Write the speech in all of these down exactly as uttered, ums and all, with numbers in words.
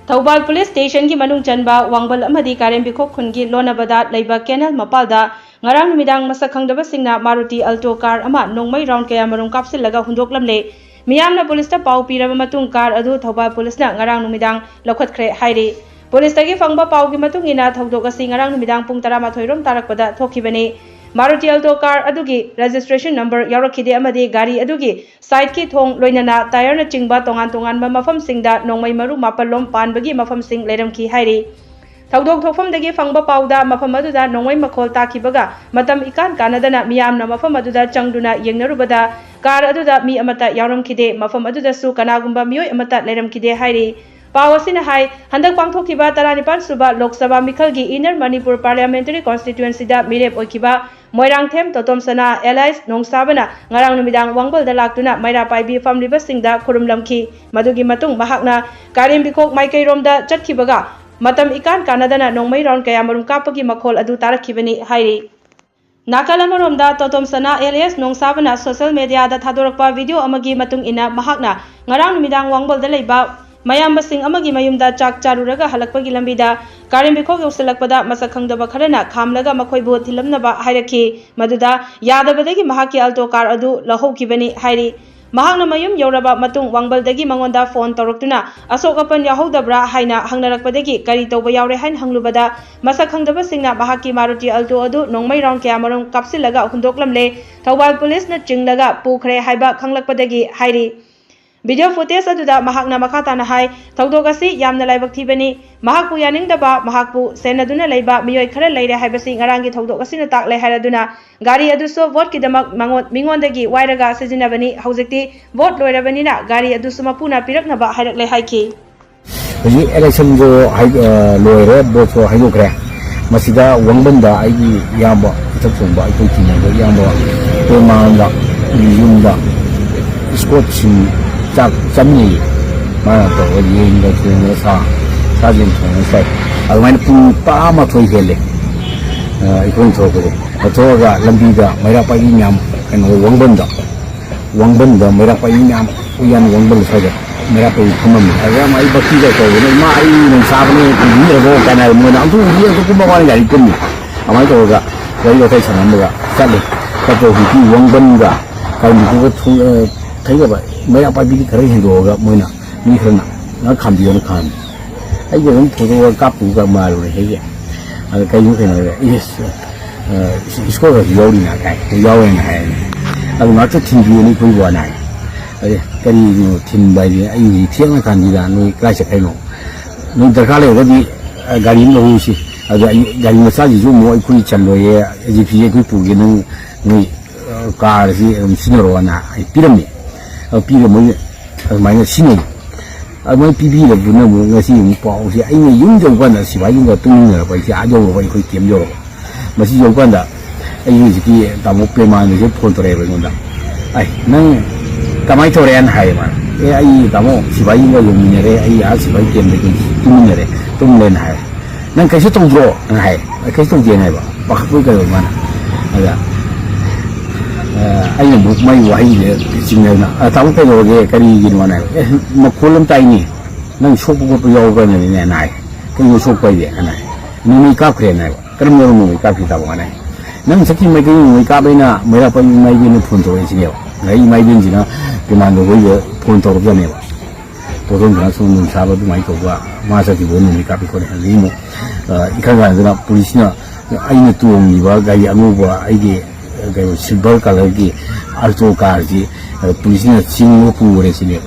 Thoubal police ꯁ꯭ꯇꯦꯁꯟꯒꯤ ꯃꯅꯨꯡ ꯆꯟꯕ ꯋꯥꯡꯕꯜ ꯑꯃꯗꯤ ꯀꯥꯔꯦꯝꯕꯤꯈꯣꯛ ꯈꯨꯟꯒꯤ ꯂꯣꯟꯅꯕꯗ ꯂꯩꯕ ꯀꯦꯅꯦꯜ ꯃꯄꯥꯜꯗ ꯉꯔꯥꯡ ꯅꯨꯃꯤꯗꯥꯡ ꯃꯁꯛ ꯈꯪꯗꯕꯁꯤꯡꯅ ꯃꯥꯔꯨꯇꯤ ꯑꯜꯇꯣ ꯀꯥꯔ ꯑꯃ ꯅꯣꯡꯃꯩ ꯔꯥꯎꯟ ꯀꯌꯥ ꯃꯔꯨꯝ ꯀꯥꯞꯁꯤꯜꯂꯒ ꯍꯨꯟꯗꯣꯛꯂꯝꯂꯦ꯫ ꯃꯤꯌꯥꯝꯅ ꯄꯨꯂꯤꯁꯇ ꯄꯥꯎ ꯄꯤꯔꯕ ꯃꯇꯨꯡ ꯀꯥꯔ ꯑꯗꯨ ꯊꯧꯕꯥꯜ ꯄꯨꯂꯤꯁꯅ ꯉꯔꯥꯡ ꯅꯨꯃꯤꯗꯥꯡ ꯂꯧꯈꯠꯈ꯭ꯔꯦ ꯍꯥꯏꯔꯤ꯫ ꯄꯨꯂꯤꯁꯇꯒꯤ ꯐꯪꯕ ꯄꯥꯎꯒꯤ ꯃꯇꯨꯡ ꯏꯟꯅ ꯊꯧꯗꯣꯛ ꯑꯁꯤ ꯉꯔꯥꯡ ꯅꯨꯃꯤꯗꯥꯡ ꯄꯨꯡ ꯇꯔꯥꯃꯥꯊꯣꯏ ꯔꯣꯝ ꯇꯥꯔꯛꯄꯗ ꯊꯣꯛꯈꯤꯕꯅꯤ꯫ ꯃꯥꯔꯨꯇꯤ ꯑꯜꯇꯣ ꯀꯥꯔ ꯑꯗꯨꯒꯤ ꯔꯦꯖꯤꯁꯇ꯭ꯔꯦꯁꯟ ꯅꯝꯕꯔ ꯌꯥꯎꯔꯛꯈꯤꯗꯦ ꯑꯃꯗꯤ ꯒꯥꯔꯤ ꯑꯗꯨꯒꯤ ꯁꯥꯏꯠꯀꯤ ꯊꯣꯡ, ꯂꯣꯏꯅꯅ ꯇꯥꯌꯔꯅꯆꯤꯡꯕ ꯇꯣꯉꯥꯟ ꯇꯣꯉꯥꯟꯕ ꯃꯐꯝꯁꯤꯡꯗ ꯅꯣꯡꯃꯩ ꯃꯔꯨ ꯃꯥꯄꯜꯂꯣꯝ ꯄꯥꯟꯕꯒꯤ ꯃꯐꯝꯁꯤꯡ ꯂꯩꯔꯝꯈꯤ ꯍꯥꯏꯔꯤ꯫ ꯊꯧꯗꯣꯛ ꯊꯣꯛꯐꯝꯗꯒꯤ ꯐꯪꯕ ꯄꯥꯎꯗ ꯃꯐꯝ ꯑꯗꯨꯗ ꯅꯣꯡꯃꯩ ꯃꯈꯣꯜ ꯇꯥꯈꯤꯕꯒ ꯃꯇꯝ ꯏꯀꯥꯟ ꯀꯥꯟꯅꯗꯅ ꯃꯤꯌꯥꯝꯅ ꯃꯐꯝ ꯑꯗꯨꯗ ꯆꯪꯗꯨꯅ ꯌꯦꯡꯅꯔꯨꯕꯗ ꯀꯥꯔ ꯑꯗꯨꯗ ꯃꯤ ꯑꯃꯠꯇ ꯌꯥꯎꯔꯝꯈꯤꯗꯦ꯫ ꯃꯐꯝ ꯑꯗꯨꯗꯁꯨ ꯀꯅꯥꯒꯨꯝꯕ ꯃꯤꯑꯣꯏ ꯑꯃꯠꯇ ꯂꯩꯔꯝꯈꯤꯗꯦ ꯍꯥꯏꯔꯤ꯫ ꯄꯥꯎ ꯑꯁꯤꯅ ꯍꯥꯏ, ꯍꯟꯗꯛ ꯄꯥꯡꯊꯣꯛꯈꯤꯕ ꯇꯔꯥꯅꯤꯄꯥꯟ ꯁꯨꯕ ꯂꯣꯛ ꯁꯚꯥ ꯃꯤꯈꯜꯒꯤ ꯏꯟꯅꯔ ꯃꯅꯤꯄꯨꯔ ꯄꯥꯔꯂꯤꯌꯥꯃꯦꯟꯇꯔꯤ ꯀꯣꯟꯁꯇꯤꯇ꯭ꯋꯦꯟꯁꯤꯗ ꯃꯤꯔꯦꯞ ꯑꯣꯏꯈꯤꯕ ꯃꯣꯏꯔꯥꯡꯊꯦꯝ ꯇꯣꯇꯣꯝꯁꯅꯥ ꯑꯦꯂꯥꯏꯁ ꯅꯣꯡꯁꯥꯕꯅ ꯉꯔꯥꯡ ꯅꯨꯃꯤꯗꯥꯡ ꯋꯥꯡꯕꯜꯗ ꯂꯥꯛꯇꯨꯅ ꯃꯩꯔꯥ ꯄꯥꯏꯕꯤ ꯐꯝꯂꯤꯕꯁꯤꯡꯗ ꯈꯨꯔꯨꯝꯂꯝꯈꯤ꯫ ꯃꯗꯨꯒꯤ ꯃꯇꯨꯡ ꯃꯍꯥꯛꯅ ꯀꯥꯔꯦꯝꯕꯤꯈꯣꯛ ꯃꯥꯏꯀꯩꯔꯣꯝꯗ ꯆꯠꯈꯤꯕꯒ ꯃꯇꯝ ꯏꯀꯥꯟ ꯀꯥꯟꯅꯗꯅ ꯅꯣꯡꯃꯩ ꯔꯥꯎꯟ ꯀꯌꯥꯃꯔꯨꯝ ꯀꯥꯞꯄꯒꯤ ꯃꯈꯣꯜ ꯑꯗꯨ ꯇꯥꯔꯛꯈꯤꯕꯅꯤ ꯍꯥꯏꯔꯤ꯫ ꯅꯥꯀꯜ ꯑꯃꯔꯣꯝꯗ, ꯇꯣꯇꯣꯝꯁꯅꯥ ꯑꯦꯂꯤꯌꯥꯁ ꯅꯣꯡꯁꯥꯕꯅ ꯁꯣꯁꯤꯌꯦꯜ ꯃꯦꯗꯤꯌꯥꯗ ꯊꯥꯗꯣꯔꯛꯄ ꯚꯤꯗꯤꯑꯣ ꯑꯃꯒꯤ ꯃꯇꯨꯡ ꯏꯟꯅ, ꯃꯍꯥꯛꯅ ꯉꯔꯥꯡ ꯅꯨꯃꯤꯗꯥꯡ ꯋꯥꯡꯕꯜꯗ ꯂꯩꯕ ꯃꯌꯥꯝꯕꯁꯤꯡ ꯑꯃꯒꯤ ꯃꯌꯨꯝꯗ ꯆꯥꯛ ꯆꯥꯔꯨꯔꯒ ꯍꯜꯂꯛꯄꯒꯤ ꯂꯝꯕꯤꯗ ꯀꯥꯔꯦꯝꯕꯤꯈꯣꯛ ꯌꯧꯁꯤꯜꯂꯛꯄꯗ ꯃꯁꯛ ꯈꯪꯗꯕ ꯈꯔꯅ ꯈꯥꯝꯂꯒ ꯃꯈꯣꯏꯕꯨ ꯊꯤꯜꯂꯝꯅꯕ ꯍꯥꯏꯔꯛꯈꯤ꯫ ꯃꯗꯨꯗ ꯌꯥꯗꯕꯗꯒꯤ ꯃꯍꯥꯛꯀꯤ ꯑꯜꯇꯣ ꯀꯥꯔ ꯑꯗꯨ ꯂꯧꯍꯧꯈꯤꯕꯅꯤ ꯍꯥꯏꯔꯤ꯫ ꯃꯍꯥꯛꯅ ꯃꯌꯨꯝ ꯌꯧꯔꯕ ꯃꯇꯨꯡ ꯋꯥꯡꯕꯜꯗꯒꯤ ꯃꯉꯣꯟꯗ ꯐꯣꯟ ꯇꯧꯔꯛꯇꯨꯅ ꯑꯁꯣꯛ ꯑꯄꯟ ꯌꯥꯎꯍꯧꯗꯕ꯭ꯔꯥ ꯍꯥꯏꯅ ꯍꯪꯅꯔꯛꯄꯗꯒꯤ ꯀꯔꯤ ꯇꯧꯕ ꯌꯥꯎꯔꯦ ꯍꯥꯏꯅ ꯍꯪꯂꯨꯕꯗ ꯃꯁꯛ ꯈꯪꯗꯕꯁꯤꯡꯅ ꯃꯍꯥꯛꯀꯤ ꯃꯥꯔꯨꯇꯤ ꯑꯜꯇꯣ ꯑꯗꯨ ꯅꯣꯡꯃꯩ ꯔꯥꯎꯟ ꯀꯌꯥꯃꯔꯨꯝ ꯀꯥꯞꯁꯤꯜꯂꯒ ꯍꯨꯟꯗꯣꯛꯂꯝꯂꯦ꯫ ꯊꯧꯕꯥꯜ ꯄꯨꯂꯤꯁꯅ ꯆꯤꯡꯂꯒ ꯄꯨꯈ꯭ꯔꯦ ꯍꯥꯏꯕ ꯈꯪꯂꯛꯄꯗꯒꯤ ꯍꯥꯏꯔꯤ꯫ ꯚꯤꯗꯤꯑꯣ ꯐꯨꯇꯦꯖ ꯑꯗꯨꯗ ꯃꯍꯥꯛꯅ ꯃꯈꯥ ꯇꯥꯅ ꯍꯥꯏ, ꯊꯧꯗꯣꯛ ꯑꯁꯤ ꯌꯥꯝꯅ ꯂꯥꯏꯕꯛ ꯊꯤꯕꯅꯤ꯫ ꯃꯍꯥꯛꯄꯨ ꯌꯥꯅꯤꯡꯗꯕ, ꯃꯍꯥꯛꯄꯨ ꯁꯦꯟꯅꯗꯨꯅ ꯂꯩꯕ ꯃꯤꯑꯣꯏ ꯈꯔ ꯂꯩꯔꯦ ꯍꯥꯏꯕꯁꯤ ꯉꯔꯥꯡꯒꯤ ꯊꯧꯗꯣꯛ ꯑꯁꯤꯅ ꯇꯥꯛꯂꯦ ꯍꯥꯏꯔꯗꯨꯅ ꯒꯥꯔꯤ ꯑꯗꯨꯁꯨ ꯚꯣꯠꯀꯤꯗꯃꯛ ꯃꯉꯣꯟ-, ꯃꯤꯉꯣꯟꯗꯒꯤ ꯋꯥꯏꯔꯒ ꯁꯤꯖꯤꯟꯅꯕꯅꯤ꯫ ꯍꯧꯖꯤꯛꯇꯤ ꯚꯣꯠ ꯂꯣꯏꯔꯕꯅꯤꯅ ꯒꯥꯔꯤ ꯑꯗꯨꯁꯨ ꯃꯄꯨꯅ ꯄꯤꯔꯛꯅꯕ ꯍꯥꯏꯔꯛꯂꯦ ꯍꯥꯏꯈꯤ꯫ ꯍꯧꯖꯤꯛ ꯏꯂꯦꯛꯁꯟꯁꯨ ꯍꯥꯏ-, ꯑ, ꯂꯣꯏꯔꯦ, ꯚꯣꯠꯁꯨ ꯍꯥꯏꯗꯣꯛꯈ꯭ꯔꯦ꯫ ꯃꯁꯤꯗ ꯋꯥꯡꯕꯟꯗ ꯑꯩꯒꯤ ꯏꯌꯥꯝꯕ, ꯏꯊꯛ ꯊꯣꯡꯕ, ꯑꯩꯈꯣꯏ ꯊꯤꯅꯕ ꯏꯌꯥꯝꯕ, ꯑꯩꯈꯣꯏ ꯃꯥꯡꯗ ꯌꯨꯝꯗ ꯏꯁꯀꯣꯠꯁꯤꯡ ꯆꯥꯛ ꯆꯥꯃꯤꯟꯅꯩꯌꯦ꯫ ꯃꯥꯅ ꯇꯧꯔꯒ ꯌꯦꯟꯒ ꯊꯣꯡꯉꯒ ꯁꯥ, ꯁꯥꯖꯦꯟ ꯊꯣꯡꯉꯒ ꯆꯥꯏ꯫ ꯑꯗꯨꯃꯥꯏꯅ ꯄꯨꯡ ꯇꯔꯥꯃꯥꯊꯣꯏ ꯍꯦꯜꯂꯦ, ꯑ, ꯑꯩꯈꯣꯏꯅ ꯊꯣꯛꯂꯛꯄꯁꯦ꯫ ꯊꯣꯛꯑꯒ ꯂꯝꯕꯤꯗ ꯃꯩꯔꯥ ꯄꯥꯏꯕꯤ ꯃꯌꯥꯝ, ꯀꯩꯅꯣ, ꯋꯥꯡꯕꯟꯗ, ꯋꯥꯡꯕꯟꯗ ꯃꯩꯔꯥ ꯄꯥꯏꯕꯤ ꯃꯌꯥꯝ, ꯎꯌꯥꯟ ꯋꯥꯡꯕꯟ ꯁ꯭ꯋꯥꯏꯗ ꯃꯩꯔꯥ ꯄꯥꯏꯕꯤ ꯐꯝꯃꯝꯃꯤ꯫ ꯑꯗꯨꯗ ꯑꯃ ꯑꯩ ꯕꯛꯇꯤ ꯀꯩ ꯇꯧꯕꯅꯦ, "ꯏꯃꯥ, ꯑꯩ ꯅꯪ ꯆꯥꯕꯅꯦ, ꯄꯨꯕꯤꯔꯒꯣ" ꯀꯥꯏꯅ ꯍꯥꯏꯕ꯫ ꯃꯣꯏꯅ ꯑꯗꯨ ꯎꯕꯤ ꯑꯗꯨ ꯀꯨꯝꯕ ꯋꯥꯅꯤ, ꯒꯥꯔꯤ ꯀꯨꯝꯃꯤ꯫ ꯑꯗꯨꯃꯥꯏꯅ ꯇꯧꯔꯒ ꯋꯥꯔꯤ ꯋꯥꯇꯥꯏ ꯁꯥꯟꯅꯔꯝꯕꯒ ꯆꯠꯂꯦ꯫ ꯆꯠꯄ ꯍꯧꯖꯤꯛꯀꯤ ꯋꯥꯡꯕꯟꯒ ꯀꯥꯏꯃꯨꯈꯣꯛꯒ ꯊꯨ-, ꯑ, ꯊꯩꯒꯕ ꯃꯩꯔꯥ ꯄꯥꯏꯕꯤꯗꯤ ꯈꯔ ꯍꯦꯟꯗꯣꯛꯑꯒ ꯃꯣꯏꯅ ꯃꯤ ꯈꯔꯅ ꯉꯥꯏꯍꯥꯛ ꯈꯥꯝꯕꯤꯌꯣꯅ ꯈꯥꯝꯃꯤ꯫ ꯑꯩꯁꯦ ꯑꯗꯨꯝ ꯐꯣꯇꯣꯒ ꯀꯥꯞꯄꯨꯒ ꯃꯥꯜꯂꯨꯔꯦ ꯑꯩꯁꯦ꯫ ꯑꯗ ꯀꯩꯅꯣ ꯀꯩꯅꯣ ꯍꯥꯏꯔꯦ, "ꯏꯁ, ꯑ, ꯏꯁ-, ꯏꯁꯀꯣꯔꯒꯁꯨ ꯌꯥꯎꯔꯤꯅ?" ꯀꯥꯏ, "ꯌꯥꯎꯋꯦꯅ" ꯍꯥꯏꯔꯦ꯫ ꯑꯗꯨ ꯉꯥꯛꯇ ꯊꯤꯟꯕꯤꯌꯨꯅꯦ ꯑꯩꯈꯣꯏꯕꯨ ꯑꯅ ꯍꯥꯏ꯫ ꯑꯗꯩ ꯀꯔꯤꯅꯣ ꯊꯤꯟꯕ ꯍꯥꯏꯗꯤ, ꯑꯩ ꯍꯧꯖꯤꯛ ꯊꯦꯡꯉ ꯀꯥꯟꯁꯤꯗ ꯅꯣꯏ ꯀꯗꯥꯏ ꯆꯠꯈ꯭ꯔꯤꯅꯣ? ꯅꯣꯏ ꯗꯔꯀꯥꯔ ꯂꯩꯔꯒꯗꯤ, ꯑ, ꯒꯥꯔꯤ ꯑꯃ ꯂꯧꯍꯧꯁꯤ꯫ ꯑꯗ ꯑꯩ ꯒꯥꯔꯤ ꯃꯆꯥꯁꯤꯁꯨ ꯑꯃꯨꯛ ꯑꯩꯈꯣꯏ ꯆꯜꯂꯣꯏꯌꯦ, ꯖꯤ ꯄꯤꯁꯦ ꯑꯩꯈꯣꯏ ꯄꯨꯒꯦ, ꯅꯪ, ꯅꯣꯏ, ꯑ, ꯀꯥꯔꯁꯤ ꯑꯗꯨꯝ ꯁꯤꯖꯤꯟꯅꯔꯣꯅ ꯑꯩ ꯄꯤꯔꯝꯃꯦ꯫ ꯑꯗꯨ ꯄꯤꯔ ꯃꯣꯏ ꯑꯗꯨꯃꯥꯏꯅ ꯁꯤꯖꯤꯟꯅꯩ꯫ ꯑꯗꯨꯃꯥꯏꯅ ꯄꯤꯕꯤꯔꯕꯗꯨꯅ ꯑꯃꯨꯛ ꯉꯁꯤ ꯑꯃꯨꯛ ꯄꯥꯎꯁꯦ, ꯑꯩꯅ ꯌꯨꯝ ꯌꯧꯀꯥꯟꯗ ꯁꯤꯐꯥꯏꯁꯤꯡꯒ ꯇꯨꯃꯤꯟꯅꯔꯛꯄ ꯑꯩꯁꯦ ꯑꯥ ꯌꯧꯔꯕ, ꯑꯩꯈꯣꯏ ꯀꯦꯝ ꯌꯧꯔꯕ꯫ ꯃꯁꯤ ꯌꯧꯀꯥꯟꯗ ꯑꯩꯒꯤ ꯍꯧꯖꯤꯛꯀꯤ ꯇꯥꯃꯣ ꯄ꯭ꯔꯦꯃꯥꯅꯟꯗꯁꯦ ꯐꯣꯟ ꯇꯧꯔꯛꯑꯦꯕ ꯑꯩꯉꯣꯟꯗ꯫ "ꯑꯩ ꯅꯪ ꯀꯃꯥꯏꯅ ꯇꯧꯔꯦꯅ?" ꯍꯥꯏꯌꯦ ꯃꯥꯅ꯫ "ꯑꯦ, ꯑꯩ ꯇꯥꯃꯣ ꯁꯤꯐꯥꯏꯁꯤꯡꯒ ꯌꯧꯃꯤꯟꯅꯔꯦ, ꯑꯩ ꯑꯥ ꯁꯤꯐꯥꯏ ꯀꯦꯝꯗ ꯇꯨꯝꯃꯤꯟꯅꯔꯦ, ꯇꯨꯝꯂꯦꯅ" ꯍꯥꯏ꯫ "ꯅꯪ ꯀꯩꯁꯨ ꯇꯧꯗ꯭ꯔꯣ?" ꯅꯪ ꯍꯥꯏ꯫ "ꯑꯩ ꯀꯩꯁꯨ ꯇꯧꯗꯦꯅ" ꯍꯥꯏꯕ, ꯄꯥꯈꯠꯄꯣꯏ ꯀꯩꯑꯣꯏ ꯃꯥꯅ꯫ ꯑꯗ, ꯑ, ꯑꯩꯅ ꯑꯃꯨꯛ ꯃꯥꯏ ꯋꯥꯍꯩꯁꯦ ꯆꯤꯡꯅꯗꯅ, "ꯑ, ꯇꯥꯃꯣ ꯀꯩꯗꯧꯔꯒꯦ? ꯀꯔꯤꯒꯤꯅꯣꯅ?" ꯍꯥꯏꯕ꯫ "ꯑꯦ, ꯃꯈꯣꯜ ꯑꯃ ꯇꯥꯏꯅꯦ, ꯅꯪ ꯁꯣꯛꯄ ꯈꯣꯠꯄ ꯌꯥꯎꯕ꯭ꯔꯅꯦꯅ" ꯍꯥꯏ꯫ "ꯀꯩꯅꯣ ꯁꯣꯛꯄ ꯍꯥꯏꯗꯤ?" ꯑꯅ ꯍꯥꯏ꯫ "ꯅꯣꯡꯃꯩ ꯀꯥꯞꯈ꯭ꯔꯦꯅ" ꯍꯥꯏꯕ꯫ "ꯀꯔꯝꯕ ꯅꯣꯡꯃꯩ ꯀꯥꯞꯈꯤ ꯇꯥꯃꯣ?" ꯑꯅ ꯍꯥꯏ꯫ "ꯅꯪ ꯆꯠꯈꯤ ꯃꯥꯏꯀꯩ ꯅꯣꯡꯃꯩ ꯀꯥꯞꯄꯦꯅ ꯃꯩꯔꯥ ꯄꯥꯏꯕꯤ ꯏꯃꯥ ꯏꯕꯦꯟꯅ ꯐꯣꯟ ꯇꯧꯔꯛꯏꯁꯤꯅꯦꯕ꯫ ꯑꯗ ꯑꯩ ꯏꯃꯥ ꯏꯕꯦꯟꯁꯤꯅ ꯀꯃꯥꯟꯗꯣ ꯍꯣꯏꯗ ꯐꯣꯟ ꯇꯧꯔꯛꯄꯅꯦꯕ꯫ ꯄꯣꯠꯊꯣꯛ ꯈꯔ ꯁꯨꯝ ꯅꯨꯡꯁꯥꯕ ꯑꯗꯨꯃꯥꯏꯅ ꯇꯧꯕ, ꯃꯥ ꯆꯠꯈꯤꯕ ꯅꯨꯃꯤꯠ ꯀꯥꯞꯄꯤ ꯈꯣꯠꯂꯤ꯫ ꯑꯗꯒꯤ ꯑꯃꯨꯛ, ꯑ, ꯏꯈꯪ ꯈꯪꯍꯟꯗꯅ ꯄꯨꯂꯤꯁꯅ ꯑꯩꯅ ꯇꯣꯡꯉꯤꯕ ꯒꯥꯔꯤ ꯑꯉꯧꯕ, ꯑꯩꯒꯤ, ꯑ, ꯀꯩꯅꯣ, ꯁꯤꯜꯚꯔ ꯀꯂꯔꯒꯤ ꯑꯜꯇꯣ ꯀꯥꯔꯁꯤ, ꯑ, ꯄꯨꯂꯤꯁꯅ ꯆꯤꯡꯉꯒ ꯄꯨꯈ꯭ꯔꯦ ꯁꯤꯅꯦꯕ꯫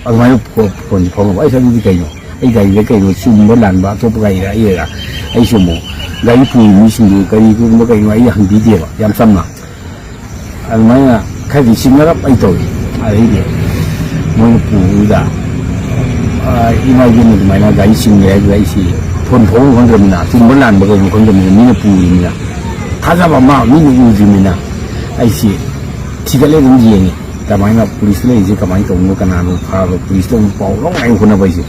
ꯑꯗꯨꯃꯥꯏꯅ ꯐꯣ-, ꯐꯣꯟꯁꯤ ꯐꯥꯎꯅꯕ꯫ ꯑꯩꯁꯦ ꯑꯗꯨꯗꯤ ꯀꯩꯅꯣ? ꯑꯩ ꯒꯥꯔꯤꯗ ꯀꯩꯅꯣ ꯆꯨꯝꯕ ꯂꯥꯟꯕ ꯑꯇꯣꯞꯄ ꯒꯥꯔꯤꯗ ꯑꯩꯔ? ꯑꯩꯁꯨ ꯑꯃꯨꯛ ꯒꯥꯔꯤ ꯄꯨꯔꯤꯕ ꯃꯤꯁꯤꯡꯗꯨ ꯀꯔꯤꯒꯨꯝꯕ ꯀꯩꯅꯣ ꯑꯩ ꯍꯪꯕꯤꯗꯦꯕ, ꯌꯥꯝ ꯆꯝꯅ꯫ ꯑꯗꯨꯃꯥꯏꯅ ꯈꯔꯗꯤ ꯆꯤꯡꯅꯔꯞ ꯑꯩ ꯇꯧꯏ꯫ ꯑꯗꯩꯗꯤ ꯃꯣꯏꯅ ꯄꯨꯕꯗꯨꯗ, ꯑ, ꯏꯃꯥ ꯏꯕꯦꯟꯅ ꯑꯗꯨꯃꯥꯏꯅ ꯒꯥꯔꯤ ꯆꯤꯡꯒꯦ ꯍꯥꯏꯗꯨꯗ ꯑꯩꯁꯤ ꯐꯣꯟ ꯐꯥꯎꯕ ꯈꯪꯗ꯭ꯔꯕꯅꯤꯅ, ꯆꯨꯝꯕ ꯂꯥꯟꯕ ꯀꯩꯅꯣ ꯈꯪꯗ꯭ꯔꯕꯅꯤꯅ, ꯃꯤꯅ ꯄꯨꯔꯤꯕꯅꯤꯅ, ꯊꯥꯖꯕ ꯑꯃ ꯃꯤꯅ ꯎꯗ꯭ꯔꯤꯕꯅꯤꯅ ꯑꯩꯁꯤ ꯊꯤꯒꯠꯂꯦ ꯑꯗꯨꯝ ꯌꯦꯡꯉꯤ꯫ ꯀꯃꯥꯏꯅ ꯄꯨꯂꯤꯁꯇ ꯂꯩꯔꯤꯁꯦ ꯀꯃꯥꯏꯅ ꯇꯧꯕꯅꯣ, ꯀꯅꯥꯅꯣ ꯐꯥꯕ, ꯄꯨꯂꯤꯁꯇ ꯑꯃꯨꯛ ꯄꯥꯎ ꯂꯧꯅꯉꯥꯏ ꯍꯣꯠꯅꯕ ꯑꯩꯁꯦ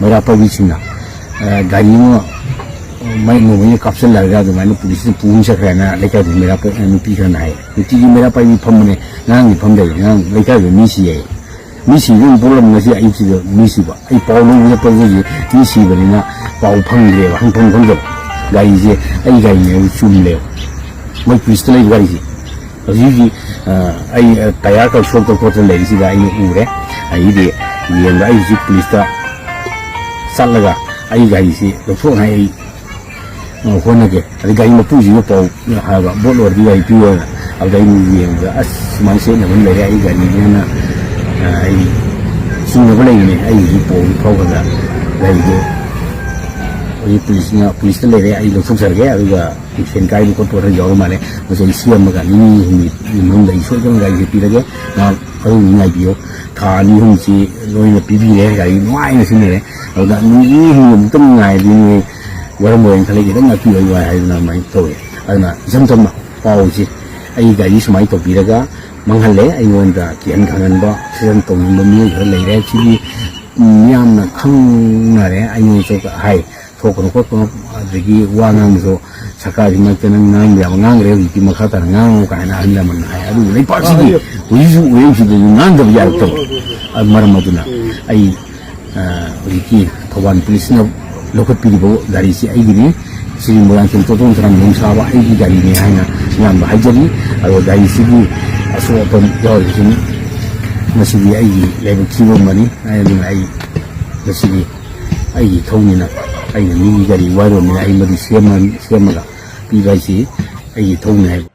ꯃꯩꯔꯥ ꯄꯥꯏꯕꯤꯁꯤꯡꯅ, ꯑ, ꯒꯥꯔꯤ ꯑꯃ ꯃꯩ ꯅꯣꯡꯃꯩꯅ ꯀꯥꯞꯁꯤꯜꯂꯒ ꯑꯗꯨꯃꯥꯏꯅ ꯄꯨꯂꯤꯁꯅ ꯄꯨ ꯆꯠꯈ꯭ꯔꯦꯅ ꯂꯩꯀꯥꯏꯗꯨꯒꯤ ꯃꯩꯔꯥ ꯄꯥꯏ-, ꯅꯨꯄꯤ ꯈꯔꯅ ꯍꯥꯏ꯫ ꯅꯨꯡꯇꯤꯒꯤ ꯃꯩꯔꯥ ꯄꯥꯏꯕꯤ ꯐꯝꯕꯅꯦ, ꯉꯔꯥꯡꯗꯤ ꯐꯝꯗꯕꯅꯤ, ꯉꯔꯥꯡ ꯂꯩꯀꯥꯏꯗꯨ ꯃꯤ ꯁꯤ ꯌꯥꯏ꯫ ꯃꯤ ꯁꯤꯕ ꯑꯃ ꯄꯣꯛꯂꯝꯕ ꯉꯁꯤ ꯑꯌꯨꯛꯁꯤꯗ ꯃꯤ ꯁꯤꯕ꯫ ꯑꯩ ꯄꯥꯎ ꯂꯧꯕ ꯆꯠꯄꯗ ꯍꯧꯖꯤꯛ ꯃꯤ ꯁꯤꯕꯅꯤꯅ ꯄꯥꯎ ꯐꯪꯗ꯭ꯔꯦꯕ, ꯍꯪꯐꯝ ꯈꯪꯗꯕ꯫ ꯒꯥꯔꯤꯁꯦ ꯑꯩ ꯒꯥꯔꯤꯅꯦ ꯍꯥꯏꯕ ꯆꯨꯝꯂꯦꯕ꯫ ꯃꯣꯏ ꯄꯨꯂꯤꯁꯇ ꯂꯩꯕ ꯒꯥꯔꯤꯁꯦ꯫ ꯍꯧꯖꯤꯛ ꯍꯧꯖꯤꯛ, ꯑ, ꯑꯩ, ꯑ, ꯇꯌꯥꯔ ꯈꯛ ꯁꯣꯛꯇ ꯈꯣꯠꯇ ꯂꯩꯔꯤꯁꯤꯗ ꯑꯩꯅ ꯎꯔꯦ꯫ ꯑꯗꯒꯤꯗꯤ ꯌꯦꯡꯕ ꯑꯩ ꯍꯧꯖꯤꯛ ꯄꯨꯂꯤꯁꯇ ꯆꯠꯂꯒ ꯑꯩ ꯒꯥꯔꯤꯁꯤ ꯂꯧꯊꯣꯛꯅꯉꯥꯏ ꯑꯩ, ꯑ, ꯍꯣꯠꯅꯒꯦ꯫ ꯑꯗꯩ ꯒꯥꯔꯤ ꯃꯄꯨꯁꯤꯒ ꯄꯥꯎ ꯍꯥꯏꯕ, "ꯕꯣꯠ ꯂꯣꯏꯔꯗꯤ ꯒꯥꯔꯤ ꯄꯤꯌꯣꯅ"꯫ ꯑꯗꯨꯗ ꯑꯩꯅ ꯌꯦꯡꯕꯗ, "ꯑꯁ, ꯁꯨꯃꯥꯏꯅ ꯁꯣꯏꯅꯕ ꯑꯃ ꯂꯩꯔꯦ, ꯑꯩ ꯒꯥꯔꯤꯅꯦꯅ", ꯑ, ꯑꯩ ꯆꯤꯡꯅꯕ ꯂꯩꯕꯅꯦ꯫ ꯑꯩ ꯍꯧꯖꯤꯛ ꯄꯥꯎ ꯐꯥꯎꯕꯗ ꯒꯥꯔꯤꯗꯣ ꯍꯧꯖꯤꯛ ꯄꯨꯂꯤꯁꯅ, ꯄꯨꯂꯤꯁꯇ ꯂꯩꯔꯦ, ꯑꯩ ꯂꯧꯊꯣꯛꯆꯔꯒꯦ꯫ ꯑꯗꯨꯒ ꯁꯦꯟ ꯀꯥꯏꯕ ꯈꯣꯠꯄ ꯈꯔ ꯌꯥꯎꯔ ꯃꯥꯜꯂꯦ꯫ ꯃꯁꯤ ꯑꯩ ꯁꯦꯝꯃꯒ ꯅꯤꯅꯤ ꯍꯨꯝꯅꯤ ꯃꯅꯨꯡꯗ ꯑꯩ ꯁꯣꯏꯗꯅ ꯒꯥꯔꯤꯁꯦ ꯄꯤꯔꯒꯦ꯫ ꯉꯥꯏꯍꯥꯛ ꯑꯗꯨꯝ ꯉꯥꯏꯕꯤꯌꯨ꯫ ꯊꯥ ꯑꯅꯤ ꯑꯍꯨꯝꯁꯤ ꯂꯣꯏꯅ ꯄꯤꯕꯤꯔꯦ, ꯒꯥꯔꯤ ꯅꯨꯡꯉꯥꯏꯅ ꯁꯤꯖꯤꯟꯅꯔꯦ꯫ ꯑꯗꯨꯗ ꯅꯨꯃꯤꯠ ꯅꯤꯅꯤ ꯍꯨꯝꯅꯤ ꯑꯃꯨꯛꯇꯪ ꯉꯥꯏꯔꯗꯤ ꯅꯣꯏ ꯋꯥꯔꯝꯃꯣꯏꯅ ꯈꯜꯂꯤ, ꯈꯤꯇꯪ ꯉꯥꯛꯄꯤꯌꯨ ꯍꯥꯏꯕ ꯍꯥꯏꯗꯅ ꯑꯗꯨꯃꯥꯏꯅ ꯇꯧꯋꯦ꯫ ꯑꯗꯨꯅ ꯏꯆꯝ ꯆꯝꯅ ꯄꯥꯎꯁꯤ ꯑꯩ ꯒꯥꯔꯤ ꯁꯨꯃꯥꯏꯅ ꯇꯧꯕꯤꯔꯒ ꯃꯥꯡꯍꯜꯂꯦ, ꯑꯩꯉꯣꯟꯗ ꯀꯤꯍꯟ ꯈꯪꯍꯟꯕ ꯁꯤꯖꯟ ꯇꯧꯅꯤꯡꯕ ꯃꯤꯑꯣꯏ ꯈꯔ ꯂꯩꯔꯦ꯫ ꯁꯤꯗꯤ ꯃꯤꯌꯥꯝꯅ ꯈꯪꯅꯔꯦ, ꯑꯩꯉꯣꯟꯗꯁꯨ ꯍꯥꯏ꯫ ꯊꯣꯛꯀꯅꯨ ꯈꯣꯠꯀꯅꯨ, ꯑꯗꯒꯤ ꯋꯥ ꯉꯥꯡꯕꯁꯨ ꯁꯔꯀꯥꯔꯒꯤ ꯃꯔꯛꯇ ꯅꯪ ꯉꯥꯡꯕ ꯌꯥꯕ ꯉꯥꯡꯈ꯭ꯔꯦ, ꯍꯧꯖꯤꯛꯇꯤ ꯃꯈꯥ ꯇꯥꯅ ꯉꯥꯡꯉꯨ ꯀꯥꯏꯅ ꯑꯍꯜ ꯂꯃꯟꯅ ꯍꯥꯏ꯫ ꯑꯗꯨꯕꯨ ꯂꯩꯄꯥꯛꯁꯤꯒꯤ ꯍꯧꯖꯤꯛꯁꯨ ꯑꯣꯏꯔꯤꯁꯤꯗꯁꯨ ꯉꯥꯡꯗꯕ ꯌꯥꯔꯛꯇꯕ꯫ ꯑꯗꯨ ꯃꯔꯝ ꯑꯗꯨꯅ ꯑꯩ, ꯑ, ꯍꯧꯖꯤꯛꯀꯤ ꯊꯧꯕꯥꯜ ꯄꯨꯂꯤꯁꯅ ꯂꯧꯈꯠꯄꯤꯔꯤꯕ ꯒꯥꯔꯤꯁꯤ ꯑꯩꯒꯤꯅꯤ꯫ ꯁꯤꯒꯤ ꯃꯣꯏꯔꯥꯡꯊꯦꯝ ꯇꯣꯇꯣꯟ ꯁꯅꯥ ꯌꯣꯡꯁꯥꯕ ꯑꯩꯒꯤ ꯒꯥꯔꯤꯅꯤ ꯍꯥꯏꯅ ꯃꯌꯥꯝꯗ ꯍꯥꯏꯖꯔꯤ꯫ ꯑꯗꯣ ꯒꯥꯔꯤꯁꯤꯒꯤ ꯑꯁꯣꯛ ꯑꯄꯟ ꯌꯥꯎꯔꯤꯕꯁꯤꯡ ꯃꯁꯤꯗꯤ ꯑꯩꯒꯤ ꯂꯥꯏꯕꯛ ꯊꯤꯕ ꯑꯃꯅꯤ꯫ ꯑꯗꯨꯅ ꯑꯩ ꯃꯁꯤꯗꯤ ꯑꯩꯒꯤ ꯏꯊꯧꯅꯤꯅ, ꯑꯩꯅ ꯃꯤꯒꯤ ꯒꯥꯔꯤ ꯋꯥꯏꯔꯨꯔꯕꯅꯤꯅ ꯑꯩ ꯃꯗꯨ ꯁꯦꯝꯃ-, ꯁꯦꯝꯃꯒ ꯄꯤꯕ ꯍꯥꯏꯁꯤ ꯑꯩꯒꯤ ꯏꯊꯧꯅꯤ ꯍꯥꯏꯕ꯫